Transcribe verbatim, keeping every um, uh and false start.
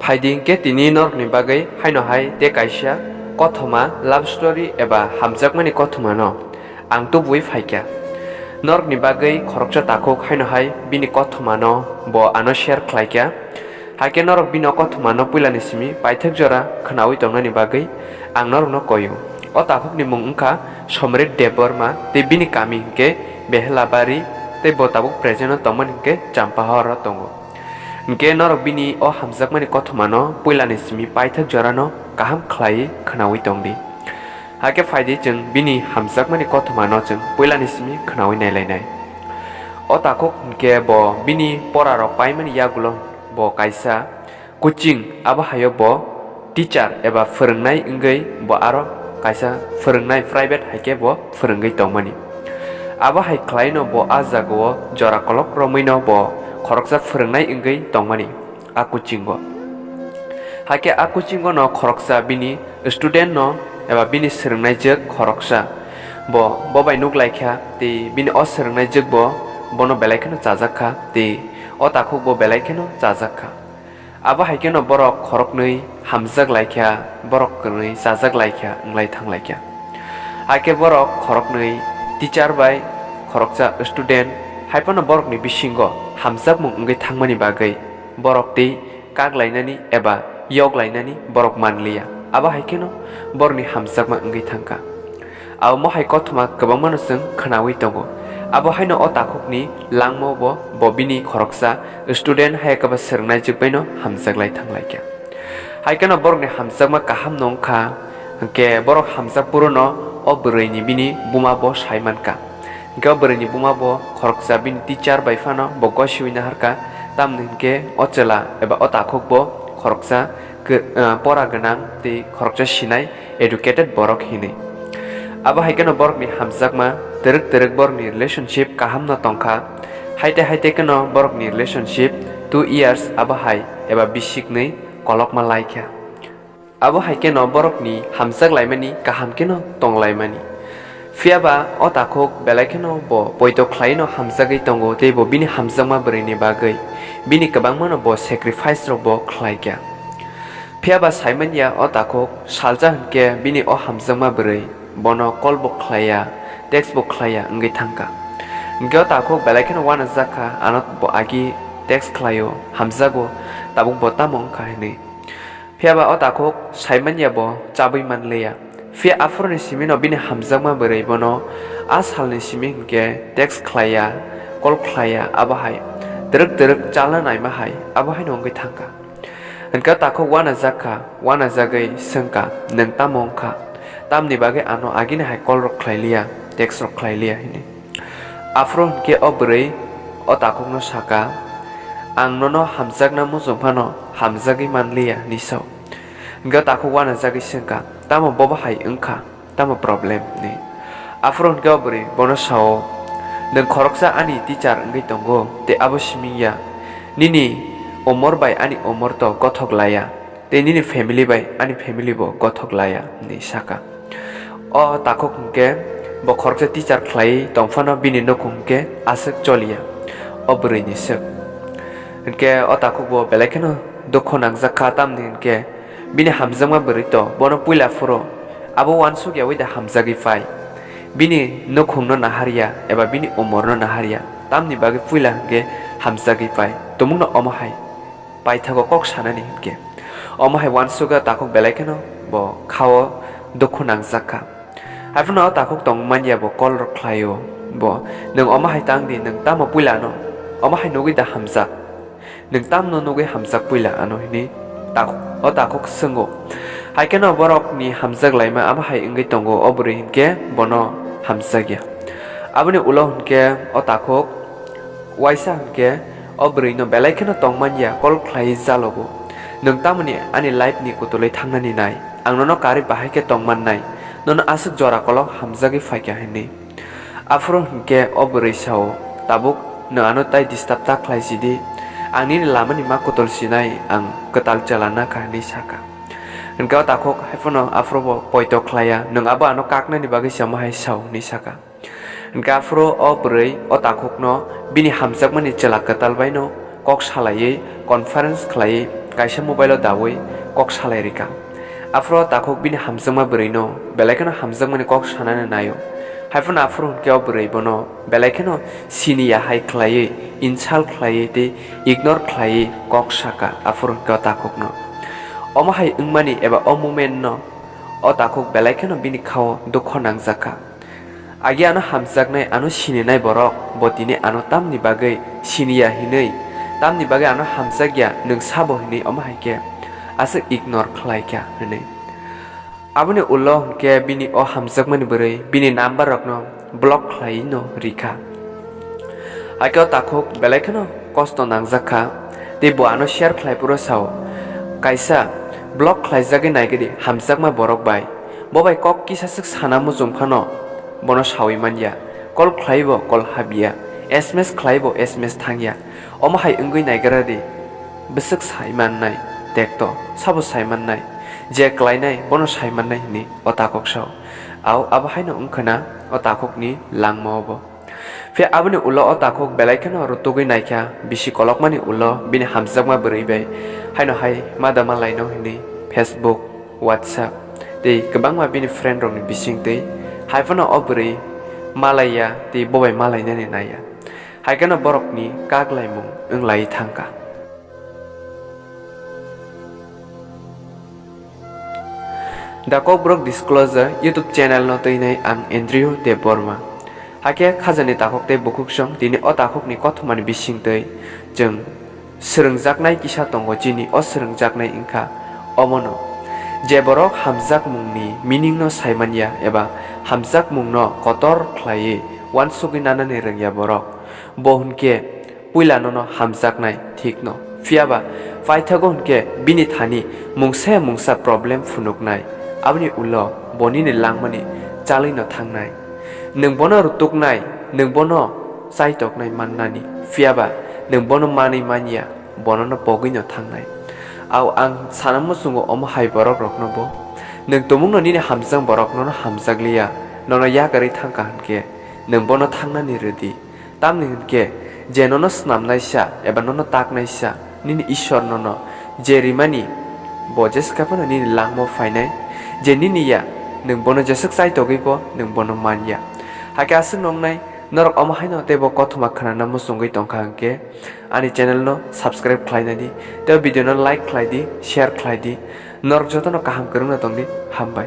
Phaidi hwnkhe tini norokni bagwi haino hai tei kaisa kothoma love story eba hamjakmani kothomano ang tubuwi phaikha. Norokni bagwi khoroksa takhuk haino hai bini kothomano bo ano share khlaikha. Haikhe norok bini o kothomano puilani simi paithak jora khwnawi tongnani bagwi ang norokno koio. O takhukni mung wngkha Somrit Debbarma tei bini kami hwnkhe Behelabari tei bo tabuk present o tongmani hwnkhe Champahor o tongo. Hwnkhe norok bini o hamjakmani kothomano puilani simi paithak jorano kaham khlaiwi khwnawi tongdi. Haikhe phaidi chwng bini hamjakmani kothomano chwng puilani simi khwnawi nailainai. O takhuk hwnkhe bo bini porarok paimani yagulo bo kaisa coaching, abo haio bo teacher eba phwrwngnai wngwi bo aro kaisa phwrwngnai private haikhe bo phwrwngwi tongmani. Abo hai khlaino bo a jagao jora kolok romwino bo khoroksa phwrwngnai wngwi tongmani a coachingo. Haikhe a coachingo no khoroksa bini student no eba bini swrwngnaijwk khoroksa bo, bo bai nuk laikha tei bini o swrwngnaijwk bo bono belai kheno chajakha tei o takhuk bo belai kheno chajakha. Abo hai kheno borok khoroknwi hamjak laikha, borok kwnwi chajak laikha, wnglai thang laikha. Haikhe borok khoroknwi teacher bai khoroksa student, hai phano borokni bisingo hamjakmung wngwi thangmani bagwi borok tei kak lainani eba yok lainani borok man liya. Abo hai kheno borokni hamjakma wngwi thangkha. Abo mohai kothoma kwbangmano chwng khwnawi tongo. Abo haino o takhukni langmao bo, bo bini khoroksa student hai khe ba swrwngnaijwk baino hamjak lai thang lai kha. Hai kheno borokni hamjakma kaham no wngkha, hwnkhe borok hamjak phuru no o bwrwi ni bini buma bo sai man kha. Hwnkhe o bwrwi ni buma bo khoroksa bini teacher bai phano bo gosiwi naharkha, tamni hwnkhe o chwla eba o takhuk bo khoroksa gw-, ah, pora gwnang tei khoroksa sinai educated borok hinwi. Abo hai kheno borokni hamjakma twrwk twrwk borokni relationship kaham no tongkha, haite haite kheno borokni relationship two years abo hai eba bisiknwi kolokma laikha. Abo hai kheno borokni hamjak laimani kaham kheno tonglaimani. Phiya ba o takhuk belai kheno bo poito khlaino hamjagwi tongo tei bo bini hamjakma bwrwini bagwi bini kwbangmano bo sacrifice rok bo khlaikha. Phiya ba saimanya o takhuk salsa hwnkhe bini o hamjakma bwrwi bono call bo khlaiya, text bo khlaiya wngwi thangkha. Hwnkhe o takhuk belai kheno uanajakha, ano bo agi text khlaio, hamjago, tabuk bo tamo wngkha hinwi. Phiya ba o takhuk saimanya bo chabwi manliya. Phiya aphuruni simino bini hamjakma bwrwi bono a salni simi hwnkhe text khlaiya, call khlaiya, abo hai twrwk twrwk chalna naima hai, abo haino wngwi thangkha. Hwnkhe o takhuk uanajak kha, uanajagwi swngkha, "Nwng tamo wngkha? Tamni bagwi ano agini hai call rok khlai liya, text rok khlai liya?" hinwi. Aphuru hwnkhe o bwrwi o takhukno sakha, "Ang nono hamjakna muchung phano hamjagwi manliya," hinwi sao. Hwnkhe o takhuk uanajagwi swngkha, "Tamo bobo hai wngkha? Tamo problem?" hinwi. Aphuru hwnkhe o bwrwi bono sao, "Nwng khoroksa ani teacher wngwi tongo, tei abo siming ya. Nini omor bai ani omor to gothok laya, tei nini family bai ani family bo gothok laya," hinwi sakha. O takhuk hwnkhe bo khoroksa teacher khlaiwi tongphano bini nukhung hwnkhe aswk choliya o bwrwini swk. Hwnkhe o takhuk bo belai kheno dukhu nangjak kha, tamni hwnkhe bini hamjakma bwrwi to bono puila phuru abo uansuk yaui da hamjagwi phai. Bini nukhungno naharya eba bini umorno naharya, tamni bagwi puila hwnkhe hamjagwi phai. Tumungno omo hai paithago kok sanani hwnkhe. Omo hai uansukha takhuk belai kheno bo khao dukhu nangjak kha. Haiphano o takhuk tong manya bo call rok khlaio. Bo, "Nwng omo hai tang di, nwng tamo puila ano omo hai nugwi da hamjak? Nwng tamno nugwi hamjak puila ano?" hinwi takhuk, o takhuk swngo. Hai kheno borokni hamjak laima abo hai wngwi tongo, o bwrwi hinkhe bono hamjakya. Aboni ulo hinkhe o takhuk Waisa hwnkhe o bwrwino belai kheno tongmanya call khlaiwi jalogo. "Nwng tamoni ani life ni kutulwi thangnani nai? Ang nono karwi bahai khe tongmannai? Nono aswk jora kolok hamjagwi phaikha," hinwi. Aphuru hwnkhe o bwrwi sao, "Tabuk nwng ano tai disturb ta khlai sidi. Ang nini lamani ma kutul sinai, ang kwtal chwla nakha," hinwi sakha. Hwnkhe o takhuk haiphano aphuru bo poito khlaiya, "Nwng abo ano kaknani bagwi se omo hai sao," hinwi sakha. Hwnkhe aphuru o bwrwi o takhukno bini hamjakmani chwla kwtal baino kok salaiwi conference khlaiwi kaisa mobile o dawi kok salai rikha. Aphuru o takhuk bini hamjakma bwrwino belai kheno hamjakmani kok sanani naio. Haiphano aphuru hwnkhe o bwrwi bono belai kheno siniya hai khlaiwi, insult khlaiwi tei ignore khlaiwi kok sakha aphuru hwnkhe o takhukno. Omo hai wngmani eba o moment no o takhuk belai kheno bini khao dukho nangjakha. Agi ano hamjaknai, ano sininai borok bo tini ano tamni bagwi siniya hinwi, tamni bagwi ano hamjakya nwng sabo hinwi omo hai khe aswk ignore khlaikha hinwi. Aboni ulo hwnkhe bini o hamjakmani bwrwi bini number rokno block khlai no rikha. Hakhe o takhuk belai kheno kosto nangjak kha, tei bo ano share khlai phuru sao, "Kaisa block khlaijagwi naigwdi hamjakma borok bai, bo bai kok kisa swk sana muchung phano bono sawi manya, call khlaibo call habya, S M S khlaibo S M S thangya, omo hai wngwi naigra di, bwswk sai mannai, tekto sabo sai mannai, je klainai bono sai mannai," hinwi o takhuk sao. Au abo haino wngkha na o takhukni langma obo. Phiya aboni ulo o takhuk belai kheno rutugwi naikha, bisi kolokmani ulo bini hamjakma bwrwi bai haino hai ma da malaino hinwi Facebook, WhatsApp tei kwbangma bini friend rokni bisingtwi. Haiphano o bwrwi malaiya tei bo bai malainani naiya, hai kheno borokni kak laimung wnglai thangkha. The Kokborok Disclosure YouTube channel no twinai ang Andrew Debbarma. Hakhe khajani takhuk tei bukhuk song tini o takhukni kothomani bisingtwi chwng swrwngjaknai kisa tongo, chini o swrwngjaknai wngkha omono, je borok hamjakmungni meaning no saimanya eba hamjakmungno kotor khlaiwi uansugwi nanani rwngya borok, bo hwnkhe puila nono hamjaknai thikno. Phiyaba paithago hwnkhe bini thani mungsa ya mungsa problem phunuknai, aboni ulo bo nini langmani chalwino thangnai. Nwng bono rutuknai, nwng bono chaitoknai mannani, phiyaba nwng bono manwi manya, bonono pogwino thangnai. Au ang sana muchungo omo hai borok rokno bo, nwng tumungno nini hamjak borok nono hamjakliya, nono yakarwi thangkha hwnkhe nwng bono thangnani rwdi. Tamni hwnkhe, je nono snamnaisa eba nono taknaisa, nini Ishwar nono je rimani, bo jesa phano nini langmao phainai, je nini ya, nwng bono jeswk chaitogwi bo nwng bono man ya. Hakhe aswk nongnai, norok omo haino teibo kothoma khwnana muchungwi tongkha hwnkhe, ani channel no subscribe khlainai di, tei video no like khlai di, share khlai di. Norok jotono kaham kwrwngno tong di, hambai.